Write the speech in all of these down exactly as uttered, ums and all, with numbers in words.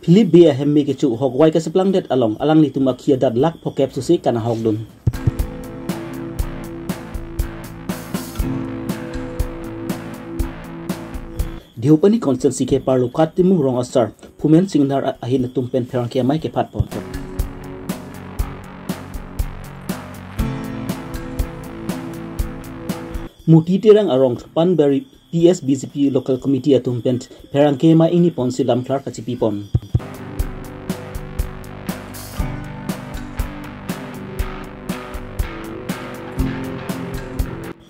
Philip Bey ahem me kecho hokvai kacheplangdet along alanglitum akhi adat lakh phokep susi kanahokdun. Deopani constituency keparlo Katimu rong asar Phumen Singnar ahin atum pen pherangke amei kephatpon. Muti Terang arong Panbari P S B J P Local Committee atum pen pherangke amei ingniponsi lamklar kachipipon.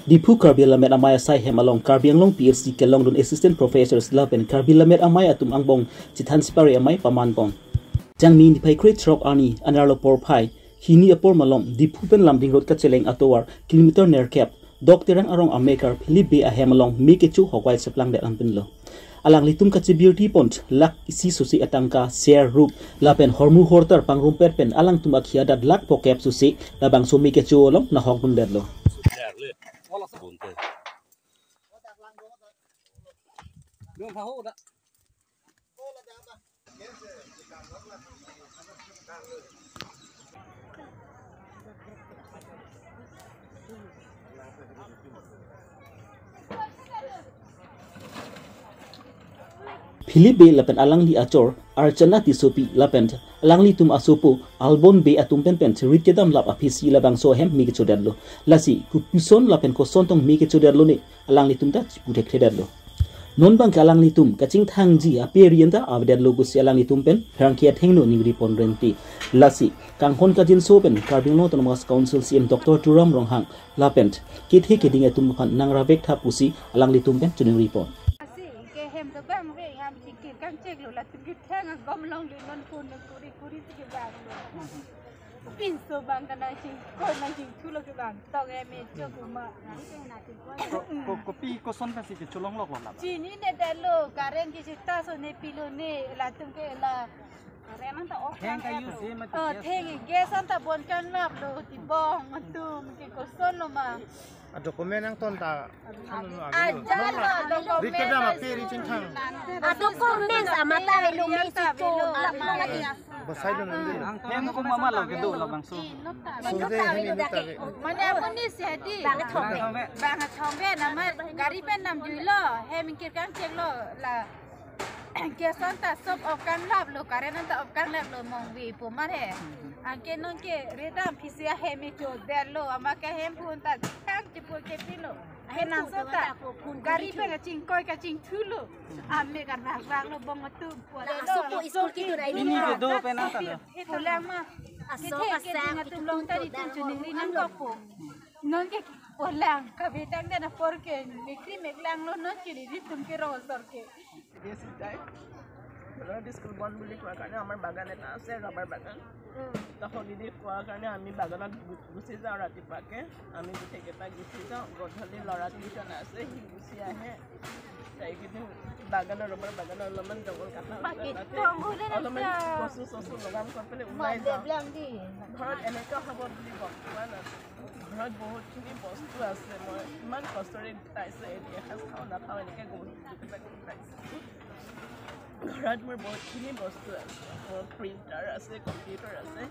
Diphu Karbi Lammet Amei asai hem along Karbi Anglong P H D kelongdun assistant professors lapen Karbi Lammet Amei atum angbong chethan sipari amei pamanpon. Jangmi niphai krethrok arni anerlo porphai hini apor malom Diphu pen Lumding Road kacheleng atovar kilometer nerkep Dok Terang arong amekar Philip Bey ahem along me kecho hokvai cheplangdet anpinlo. Alanglitum kachibirtipon lakh isi susi atangka ser rup lapen hormu hortar pangrumpet pen alangtum akhi adat lakh phokep susi labangso me kecho along nahokdundetlo. Philip Bey lapen alangli achor Archana Tissopi lapen alanglitum asopo Albon Bey atum pen pen rit kedam lap aphisi labangso ahem me kechodetlo. Lasi kopuson lapen koson tong me kechodetlo ne alanglitum ta chiputhekthedetlo. Non bangke alanglitum kachingthangji aperi anta avedetlo pusi alanglitum pen pherangke athengno ningriponrenti. Lasi kanghon kajinso pen Karbi Anglong Autonomous Council C E M Doctor Tuliram Ronghang lapen kethe keding atum aphan nangravek tha pusi alanglitum pen chiningripon. Lasi ke hem dobang ve ham chikir kangcheklo latum kithang agom longle non kun kuri kuri si kevanglo. Pinso bang kana chingkoi nangchingthulo kevang. Tong em e chok uma. Ko, ko, kopi koson pensi kecholongloklo laba? Chinine detlo, current kechita so ne pilo ne, latum ke la. Current anta off. Theng kan ka lap use lo. Mati Oh, gas theng na. Gas anta bon kan laplo, tibong atum ke kosonlo ma. A document nangtonta. Aja lo, document. Rit kedam aperi chingthang. A document amat avelo, me si cho lap lagi. Basai dun andi. Ang hem ko mama lo kedo labangso. Sude hem ini tari. Mane amonit si hadi. Bang thong. Bang thong be nama gari pen namjuilo. Hem ingkir kangcheklo la. Gas anta sop off kan laplo, current anta off kan laplo mongvi pu mar he. Anke nonke redam phisi ahem ichodetlo, amat ke hem phun ta thang chipul kepilo. Hem nang sota gari pen kachingkoi kachingthulo. Ame karna vanglo bong atum. Laso po school kitu rai. Ini kedo penang talo. He kolang ma. Aso kethe asang keding atum kitu long tadi tu chuning ri nangkokpo. Nonke kolang kabetang dan apor ke mekri meklanglo nonke di tum ke rosor ke. Yes, তাই। ঘৰত স্কুল বন্ধ বুলি কোৱাৰ কাৰণে আমাৰ বাগান এটা আছে, ৰাবাৰ বাগান। উম। তো হলিডে পোৱাৰ কাৰণে আমি বাগানত গু-, গুচি যাওঁ ৰাতিপুৱাকে। আমি গোটেইকেইটা গুচি যাওঁ। গধূলি ল'ৰা টিউচন আছে, সি গুচি আহে। তাই কিন্তু বাগানৰ, ৰবাৰ বাগানৰ অলপমান জংঘল কাটা বাকী তাতে জংঘলে অলপমান নাযায়। কচু চচু লগাম কৰি পেলাই ওলাই যাওঁ। Problem দি। ঘৰত এনেকুৱা হ'ব বুলি গম পোৱা নাছিলোঁ। ঘৰত বহুতখিনি বস্তু আছে। মই ইমান কষ্টৰে গোটাইছোঁ, এদিন এসাঁজ খাওঁ নাখাওঁ, এনেকৈ বহুত গোটাইছোঁ। ঘৰত মোৰ বহুতখিনি বস্তু আছে। মোৰ প্ৰিণ্টাৰ আছে, কম্পিউটাৰ আছে,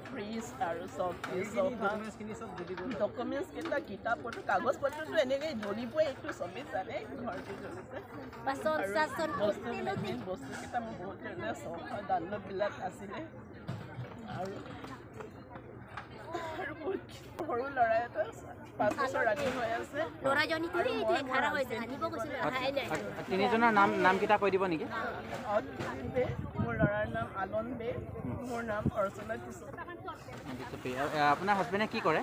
ফ্ৰিজ আৰু চব, চফা। ডকুমেণ্টছখিনি চব জ্বলি গ'ল। ডকুমেণ্টছকেইটা, কিতাপ পত্ৰ, কাগজ পত্ৰটো এনেকৈ জ্বলিবই, এইটো চবেই জানে, ঘৰটো জ্বলিছে। বাচন আৰু চাচন বস্তু, মেইন বস্তুকেইটা মোৰ বহুত ধুনীয়া চফা, ডানলপবিলাক আছিলে। আৰু, আৰু বহুত সৰু ল'ৰা এটা আছে, পাঁচ বছৰ ৰাতি হৈ আছে। ল'ৰাজনী আৰু মই, মই খাৰা হৈ আছে, আনিব গৈছিলোঁ, অহাই নাই। তিনিজনৰ নাম, নামকেইটা কৈ দিব নেকি? অ, অ, বে, মোৰ ল'ৰাৰ নাম আলন বে, মোৰ নাম অৰ্চনা টিচু। এ, আপোনাৰ হাজবেণ্ডে কি কৰে?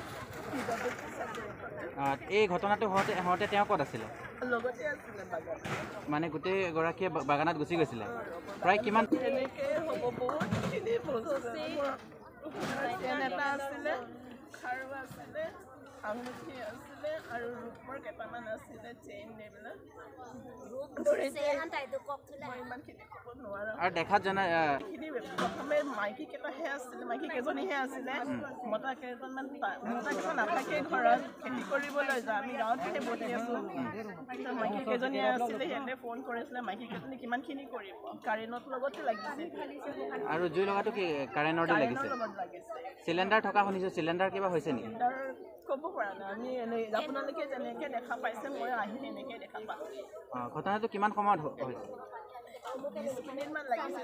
আ, এই ঘটনাটো হওঁতে, হওঁতে তেওঁ ক'ত আছিলে? লগতে আছিলে বাগান। মানে গোটেই গৰাকীয়ে বা-, বাগানত গুচি গৈছিলে? প্ৰায় কিমান? এনেকে হ'ব, বহুতখিনি বস্তু আছে। মোৰ ষ্টেণ্ড এটা আছিলে, খাৰু আছিলে, আঙুঠি আছিলে আৰু ৰূপৰ কেইটামান আছিলে, চেইন এইবিলাক। ৰূপ ধৰি চেইন আন তাইতো কওক থলে। মই ইমানখিনি ক'ব নোৱাৰো। আৰু দেখাত জনা, আহ, এইখিনি প্ৰথমে মাইকী কেইটাহে আছিলে, মাইকী কেইজনীহে আছিলে। মতা কেইজনমান পা-, মতা কেইজন নাথাকে ঘৰত, খেতি কৰিবলৈ যায়, আমি গাঁৱতহে বহি আছো। মাইকী কেইজনী আছিলে, সিহঁতে ফোন কৰিছিলে, মাইকী কেইজনী কিমানখিনি কৰিব, কাৰেণ্টৰ লগতে লাগিছে। আৰু জুই লগাটো কি কাৰেণ্টতে লাগিছে? কাৰেণ্টৰ লগত লাগিছে। চিলিণ্ডাৰ থকা শুনিছো, চিলিণ্ডাৰ কিবা হৈছে নেকি? চিলিণ্ডাৰ ক'ব পৰা নাই। আমি এনেই আপোনালোকে যেনেকে দেখা পাইছে, মই আহি এনেকে দেখা পাওঁ। অ, ঘটনাটো কিমান সময়ত হ-, হৈছে? বিশ মিনিটমান লাগিছে।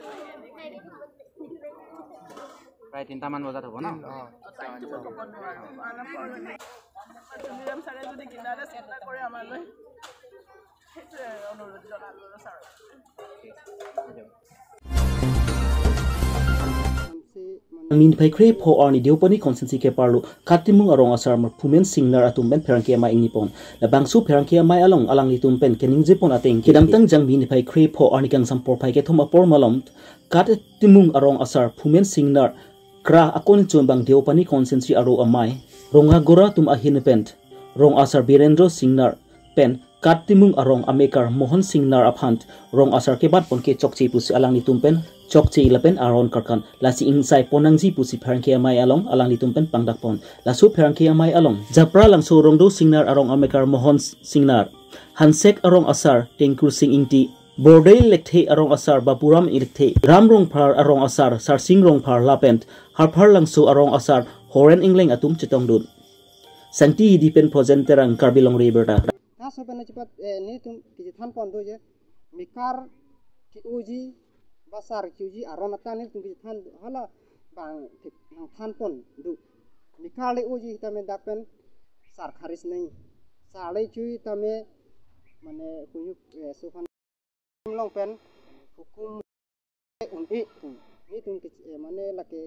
প্ৰায় তিনিটামান বজাত হ'ব ন? অ। টাইমটো মই ক'ব নোৱাৰো। আনক ক'ব নোৱাৰো। তুলিৰাম ছাৰে যদি কিবা এটা চিন্তা কৰে আমালৈ, সেইটোৱে অনুৰোধ জনালোঁ ছাৰক। Niphai kre pho arni Deopani constituency keparlo Kat Timung arong asar Phumen Singnar atum pen pherangke amei ingnipon. Labangso pherangke amei along alanglitum pen keningjepon ateng kedamtang Jangmi niphai kre pho arni kangsam porphai kethom apor malom Kat Timung arong asar Phumen Singnar kra akon chonbang Deopani constituency aro amei Rongagora atum ahin pen rong asar Birendra Singnar pen Kat Timung arong amekar Mohon Singnar aphan rong asar kebatpon ke chokche pusi alanglitum pen chokche lapen aron karkan lasi ingsaipon nangji pusi pherangke amei along alanglitum pen pangdakpon. Laso pherangke amei along Japralangso Rongdo Singnar arong amekar Mohon Singnar, Hansek arong asar Tengkur Sing Ingti, Bordei Lekthe arong asar Bapuram Lekthe, Ram Rongphar arong asar Sarsing Rongphar lapen Harpharlangso arong asar Horen Engleng atum chetongdun. Sangti Hidi pen Phojen Terang, Karbi Longri Abirta. Laso pen achipat, eh, nelitum kachethanpon do je. Mekar ke-oji, ba sar ke-oji aron atan nelitum kachethan hala bang thik nangthanpon do. Mekar le-oji tame dak pen sar kharis nai. Sar le-oji tame mane kunyuk, eh, sophan along pen hukum un-e pu. Nelitum ke, eh, mane lake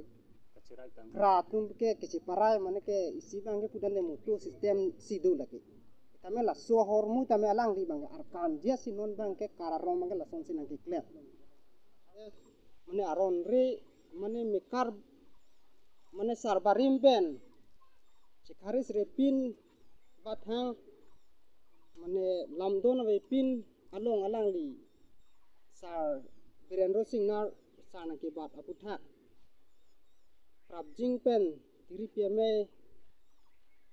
kra atum ke kacheparai mane ke isi abang ke pudam le moto system si do lake. Tame laso ahormu tame alangli abang ke arkan dia si non abang ke kar arong abang ke lasonsi nangkeklar. Eh, mane aron re mane mekar mane sar barim pen chekharis re pin bathang mane lamdon avepin along alangli sar Birendra Singnar sar nangkebat aputhak prapjin pen tiri P M A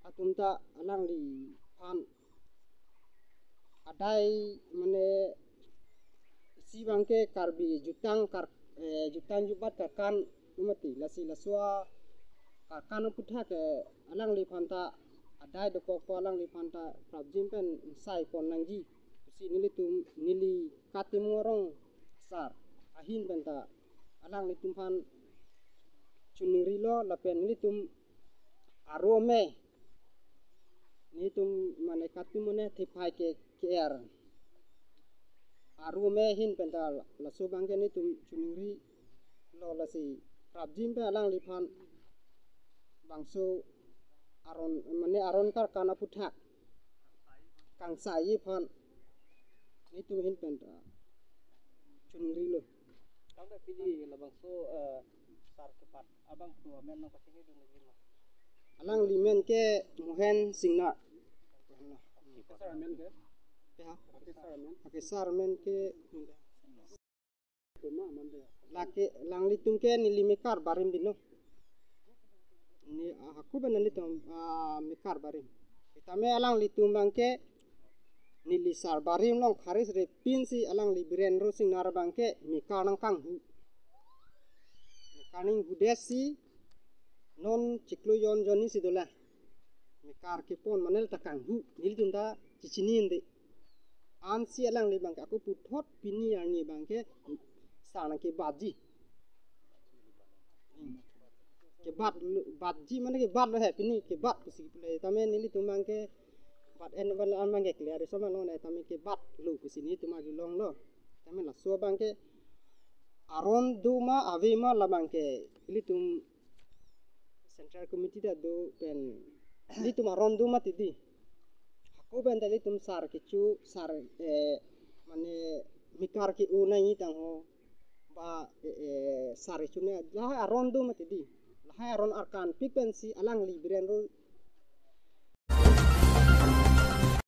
atum ta alangliphan adai mane isi abang ke Karbi jutang kar, eh, jutang jubat karkan mati lasi laso karkan aputhak, eh, alangliphan ta adai dokokpo alangliphan ta prapjin pen saipon nangji pusi nelitum neli Kat Timung arong asar ahin pen ta alanglitum aphan chiningrilo lapen nelitum aro amei nelitum mane Kat Timung mane thephai ke ke-er aro amei ahin pen ta laso abang ke nelitum chiningrilo lasi prapjin pen alangliphan bangso aron mane aron karkan aputhak kangsaiji aphan nelitum ahin pen ta chiningrilo. Tangte pini labangso, eh, sar kebat abang pu amen nangpachini dun lagi ma? Alangli amen ke Mohen Singnar. Sar amen ke? Ya. Sar amen. Oke, sar amen ke. Lake alanglitum ke neli mekar barim bino. Ne, ah, hako pen nelitum, ah, mekar barim. Tame alanglitum abang ke neli sar barim along kharis re pin si alangli Birendra Singnar abang ke mekar nangkanghu. Mekar nanghudet si non chiklo jon jonni si dolang. Mekar kepon mane ta kanghu nelitum ta chichini ende. Ansi alangli abang ke ako puthot pini arni abang ke sar nangkebatji. Kebat lo, batji mane kebat lo he pini kebat pusi pule tame nelitum abang ke bat en ban an abang ke clear so ma non tame kebat lo pusi nelitum arjulonglo. Tame laso abang ke aron do ma ave ma labang ke ilitum Central Committee ta do pen ilitum aron do mati di. Hako pen ta ilitum sar kecho sar, eh, mane mekar ke-o nangji tangho ba, eh, eh, sar kecho na lahai aron do mati di. Lahai aron arkan pik pensi alangli Birendra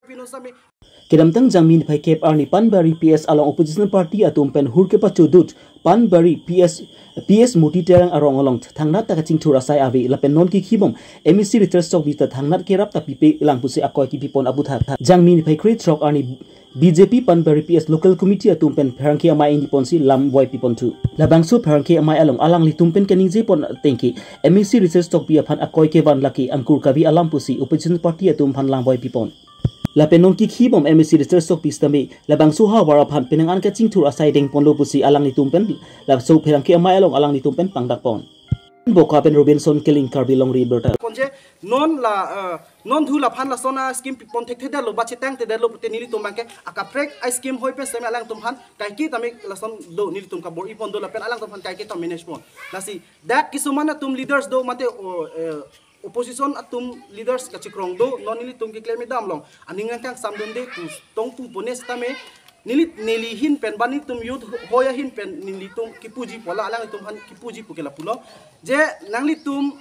Pino sami. Kedamtang Jangmi niphai kep arni Panbari P S along opposition party atum pen hur kepachodut Panbari P S P S Murti Terang arong along thangnat ta kachingthur asai ave lapen non kikhibom M A C Richard Tokbi ta thangnat kerap ta pipe lang pusi akoi kipipon aputhak. Jangmi niphai krethrok arni B J P Panbari P S local committee atum pen pherangke amei ingniponsi lam voi piponthu. Labangso pherangke amei along alanglitum pen kaningjepon atengke M A C Richard Tokbi aphan akoi kevan lake angkur kabi alam pusi opposition party atum aphan lam voi pipon. Lapen non kikhibom M A C Richard Tokbi sitame labangso havar aphan penang an kachingthur asai dengponlo pusi alanglitum pen laso pherangke amei along alanglitum pen pangdakpon. Boka pen Robinson Killing, Karbi Longri Birta. Ponje non la, eh, non thu laphan lason a scheme pipon thekthedetlo ba chetangtedetlo pute nelitum abangke akaprek a scheme hoi pen sitame alangtum aphan kaike tame lason do nelitum kabor-ipon do lapen alangtum aphan kaike ta manage pon. Lasi dak kisuman atum leaders do mate o, eh, opposition atum leaders kachikrong do non nelitum keklem idam along aning angkang samdunde tu tong tu pone sitame neli neli ahin pen ba nelitum youth hoi ahin pen nelitum kipuji pu la alanglitum aphan kipuji pu ke lapulo je nanglitum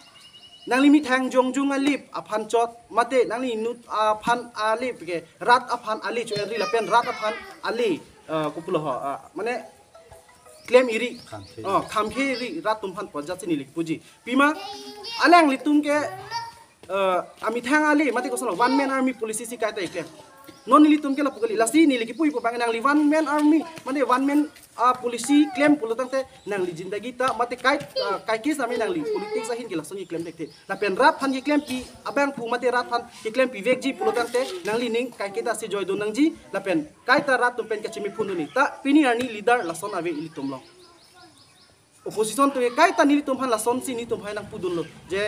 nangli methang jongjung alip aphan chot mate nangli inut aphan alip ke rat aphan ale cho enri lapen rat aphan ale, ah, kopulo ho, ah, mane klem iri. Khamkhe. Oh, khamkhe iri rat atum aphan pu ajat si neli kipuji. Pima alanglitum ke, eh, amethang ale mate koson one man army policy si kaita keklem. Non nelitum ke lapu kali lasi neli kipu ipo abang nangli one man army mate one man, ah, policy klem pulo tangte nangli jindagi ta mate kai, ah, kaike sitame nangli politics ahin ke lason keklem thekthe. Lapen rat aphan keklempi abang pu mate rat aphan keklem pivekji pulo tangte nangli ning kaike ta si joidun nangji lapen kaita rat atum pen kachimiphun dunji ta pini arni leader lason ave ilitum along. Opposition atum ke kaita nelitum aphan lasonsi nelitum aphan nangpudunlo je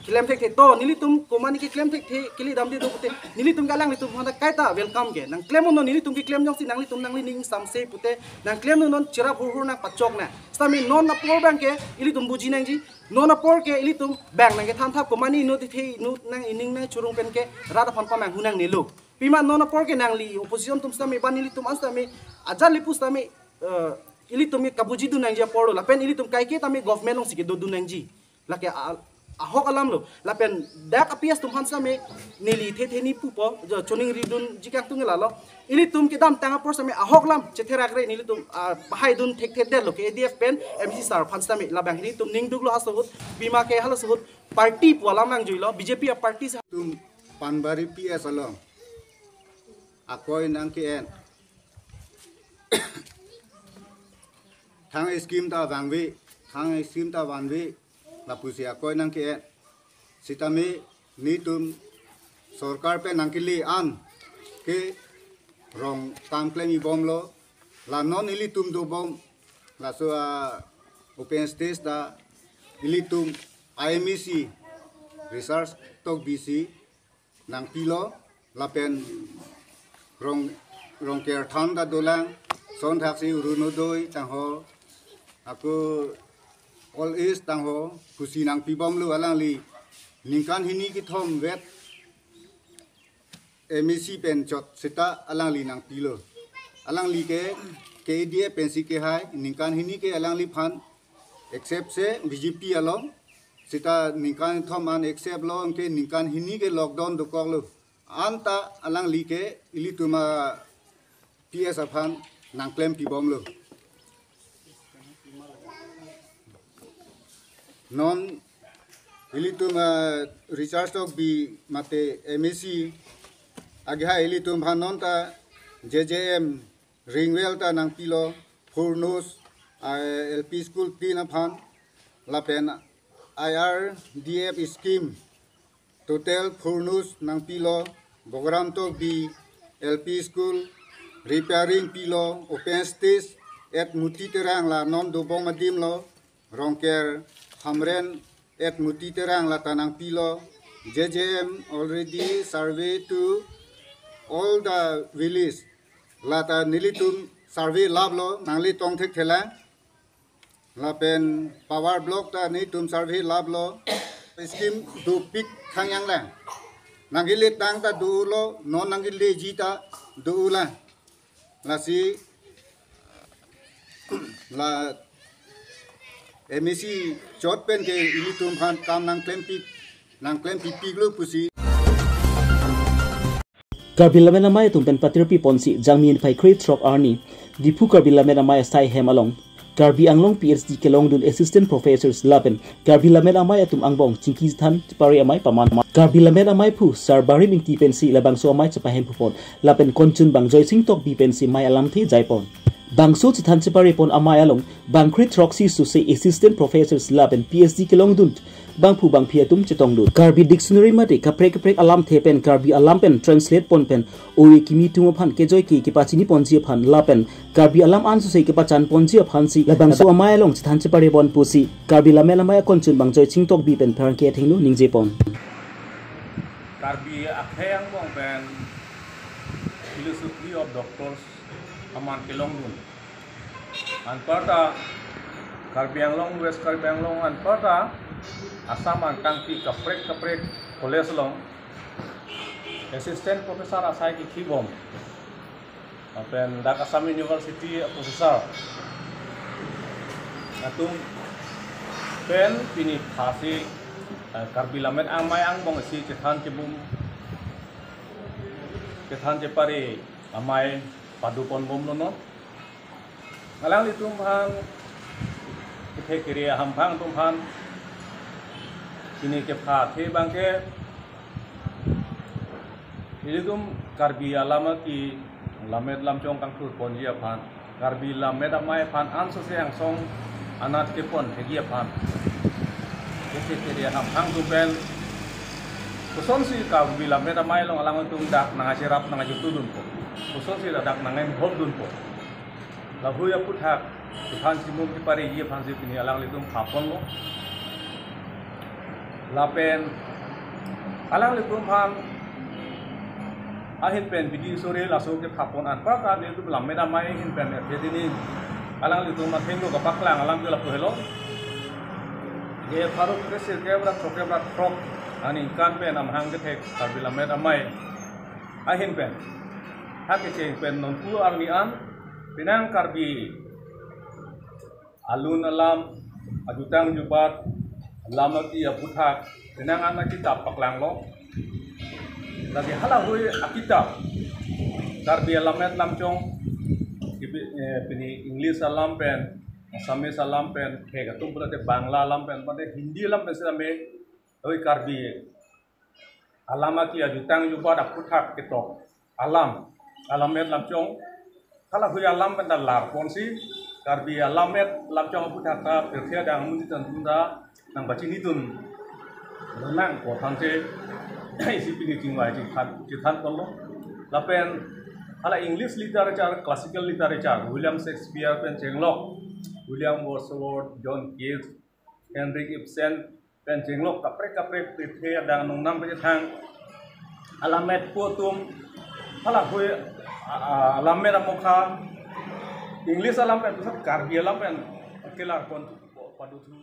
klem thekthe to nelitum komane keklem thekthe kele damde do pute nelitum ke alanglitum aphan kaita welcome ke nangklem non nelitum keklem jongsi nanglitum nangli ning samse pute nangklem non cherap hurhur nangpachok nang. Sitame non apor abangke ilitum buji nangji non apor ke ilitum abang nangkethan thap komane inut ithe inut nang ining nangchurung pen ke rat aphan pamanghu nangnelo. Pima non apor ke nangli opposition atum sitame ba nelitum an sitame ajat le pu sitame, eh, ilitum ke kabujidun nangji apor lo lapen ilitum kaike tame government alongsi kedodun nangji. Lake a- ahok alam lo lapen dak a-P S atum aphan sitame neli thethe ni pupo jo choningridunji kangtung lalo. Ilitum kedamtang apor sitame ahok alam chetherakre nelitum, ah, pahaidun thekthedetlo ke A D F pen M C sir aphan sitame labang nelitum ningduklo halaso ahut pima ke halaso ahut party pu alam nangjuilo B J P a-party si. Tum Panbari P S along akoi nangke-en. Thang scheme ta vangve, thang scheme ta vanve, lapusi akoi nangke-en. Sitame nelitum sorkar pen nangkele an ke rong kam klem ibomlo, la non ilitum dobom, laso a-open stage ta ilitum I M A C Richard Tokbi si nangpilo lapen rong rongker than ta dolang, son thaksi Orunodoi tangho, ako Old Age tangho pusi nangpibomlo alangli ningkan hini kethom vet M A C pen chot seta alangli nangpilo. Alangli ke K A D F pensi kehai ningkan hini ke alangliphan accept se B J P along seta ningkan thom an accept lo ke ningkan hini ke lockdown dokoklo. Anta alangli ke ilitum a-P S aphan nangklem pibomlo. Non ilitum a-Richard Tokbi mate M A C agehai ilitum aphan non ta J J M ring well ta nangpilo, furnace, ah, L P school tin aphan, lapen I R D F scheme, total furnace nangpilo, Bogaram Tokbi L P school repairing pilo, open stage at Muti Terang la non dobom adim lo, rongker Hamren at Muti Terang la ta nangpilo, J J M already survey to all the village, la ta nelitum survey laplo, nangli tong thekthelang. Lapen power block ta nelitum survey laplo. Scheme dopik thangyang lang. Nangkele tang ta dolo, non nangkeleji ta dolang. Lasi la M A C chot pen ke ilitum aphan kam nangklempik, nangklempikpiklo pusi. Karbi Lammet Amei atum pen patirpi ponsi Jangmi niphai krethrok arni Diphu Karbi Lammet Amei asai hem along Karbi Anglong P H D kelongdun assistant professors lapen Karbi Lammet Amei atum angbong chingki chethan chepare amei paman. Karbi Lammet Amei aphu Sar Barim Ingti pensi labangso amei chepahemphu pon lapen konchun bang Joysing Tokbi pensi amei alamthe jaipon. Bangso chethan chepare pon amei along bang krethroksi suse assistant professors lapen P H D kelongdun bangphu bangphi atum chetongdun. Karbi dictionary mate kaprek kaprek alamthe pen Karbi alam pen translate pon pen ove kimi atum aphan kejoi ke kepachini ponji aphan lapen Karbi alam ansose kepachan ponji aphansi labangso amei along chethan chepare pon pusi Karbi Lammet Amei akonchun bang Joysing Tokbi pen pherangke athengno ningje pon. Karbi akhei angbong pen philosophy of doctors amen kelongdun. Anparta Karbi Anglong, West Karbi Anglong anparta Assam angkangpi kaprek kaprek college along assistant professor asai kekibom. Lapen dak Assam University professor atum pen pini phasi, eh, Karbi Lammet Amei angbong isi chethan chebum, chethan chepare amei padu ponbomlo non. Alanglitum aphan, kethe kere ahamphang atum aphan pini kepha athe abangke ilitum Karbi alam aki lammet lamchong kangthur ponji aphan, Karbi Lammet Amei aphan ansose angsong anat kepon thekji aphan kethe kere ahamphang atum pen kosonsi Karbi Lammet Amei along alangtum dak nangcherap nangchutudunpo, kosonsi dak nang-involve dunpo, lahui aphuthak chethan chemum chepareji aphansi pini alanglitum pha ponlo. Lapen alanglitum aphan ahin pen bidi sore laso kepha pon anparta nelitum Lammet Amei ahin pen ephe dini alanglitum athengno kapaklang alam ke lapu helo. Ke pharo kresir kebra throk kebra throk aningkan pen amahang kethek Karbi Lammet Amei ahin pen ha kecheng pen nonpu arni an penang Karbi alun alam, ajutang jubat, alam aki aphuthak, penang an akitap paklanglo. Lasi halahui akitap Karbi alammet lamchong, kibi-, eh, pini English alam pen, Assamese alam pen, khek atum pulote Bangla alam pen, mate Hindi alam pen sitame, oi Karbi alam aki ajutang jubat aphuthak ketok alam, alammet lamchong, halahui alam pen ta lar ponsi Karbi alammet lamchong aphuthak ta pirthe adang amonit atum ta nangpachinidun nang ko thanse isi pini chingvai chingthan chingthan ponlo. Lapen hala English literature, classical literature, William Shakespeare pen chenglok, William Wordsworth, John Keats, Henrik Ibsen pen chenglok kaprek kaprek pirthe adang nongnam pachethang alammet pu atum halahui a, a, alammet amokha English alam pen pusat Karbi alam pen kelar pon paduthu.